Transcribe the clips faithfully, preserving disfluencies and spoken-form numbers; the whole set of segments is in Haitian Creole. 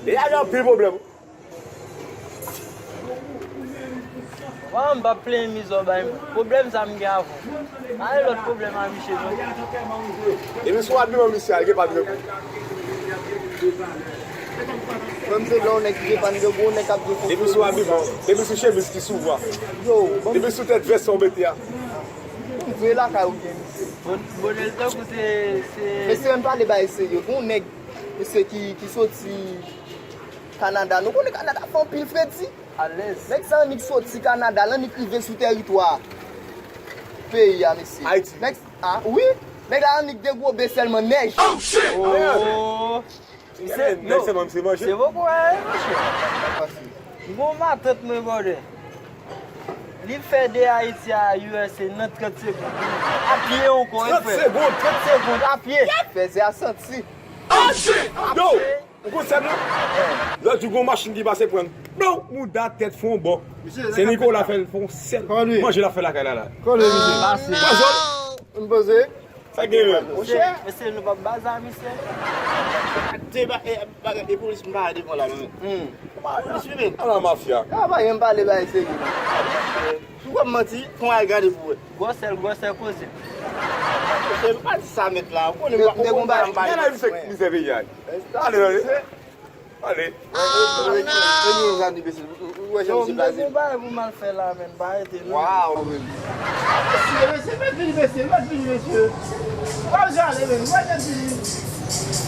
E a gen anpil pwoblèm. Wa, m p ap plenyen mizè w bay m. Pwoblèm sa m gen avè w. Pa gen lòt pwoblèm a misye, non. Depi sou abiman misye a, gen pa de. Menm se lè yon nèg ki gen pa de gwo nèg k ap gen. Depi sou abiman, depi sou chemiz ki sou vwa. Yo, bon. Depi sou tèt vès sa w mete a. Bon, vre lakay ou gen, mesye. Bon, bonè l tankou se, se. Mesye, ann pale bagay serye. Gon nèg, mesye, ki, ki soti Kanada. Nou konnen Kanada fè anpil fredi. Alèz. Nèg sa annik soti Kanada, l annik rive sou tèritwa peyi a, mesye. Ayiti. Nèg, a, wi. Nèg la annik degobe sèlman nèj. Oh, shit! Oh. Misye, nèg sèlman misye manje. Se poko, wi, mesye. M gon matant mwen, brother. Li fè de Ayiti a U S A nan trant segonn. A pye ankò, wi, frè. Trant segonn? Trant segonn, a pye. Fèzè a santi. Oh, shit! Yo! Ou konn sèn nan? Lòt jou gon machin ki pase pran l. Blo! Mouda tèt fè yon bò. Se Nicolas fè l fè yon sèl. Manje l ap fè lakay la la. Pase. Pazòl. M poze. Sa gen menm? Mesye, mesye, nou p ap baza, mesye. Ak de ba-, e, bagay, e polis m pa devan la, men. Hmm. Polis, wi, men. Ala mafya. A, pa janm pale bagay serye, non. Si w ap manti, fè w al gade pou wè. Gwosè l, gwosè koze. Mesye, m pa di sa nèt la. Ou konnen m pa, ou konnen m pa. Gade la, misye, misye peyi a. Ale, ale. Ale. Premye zanniv, mesye. Ou wè jan misye blaze. Yo, m te gen bagay pou m al fè la, men, pa rete, non. Waw. Mesye, mesye, mèt vini, mesye, mèt vini, mesye. Pa jan ale, men, mwen mèt vini.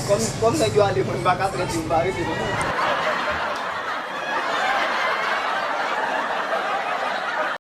Kòm, kòm nèg yo ale, mwen, m pa ka trete, m pa rete, non.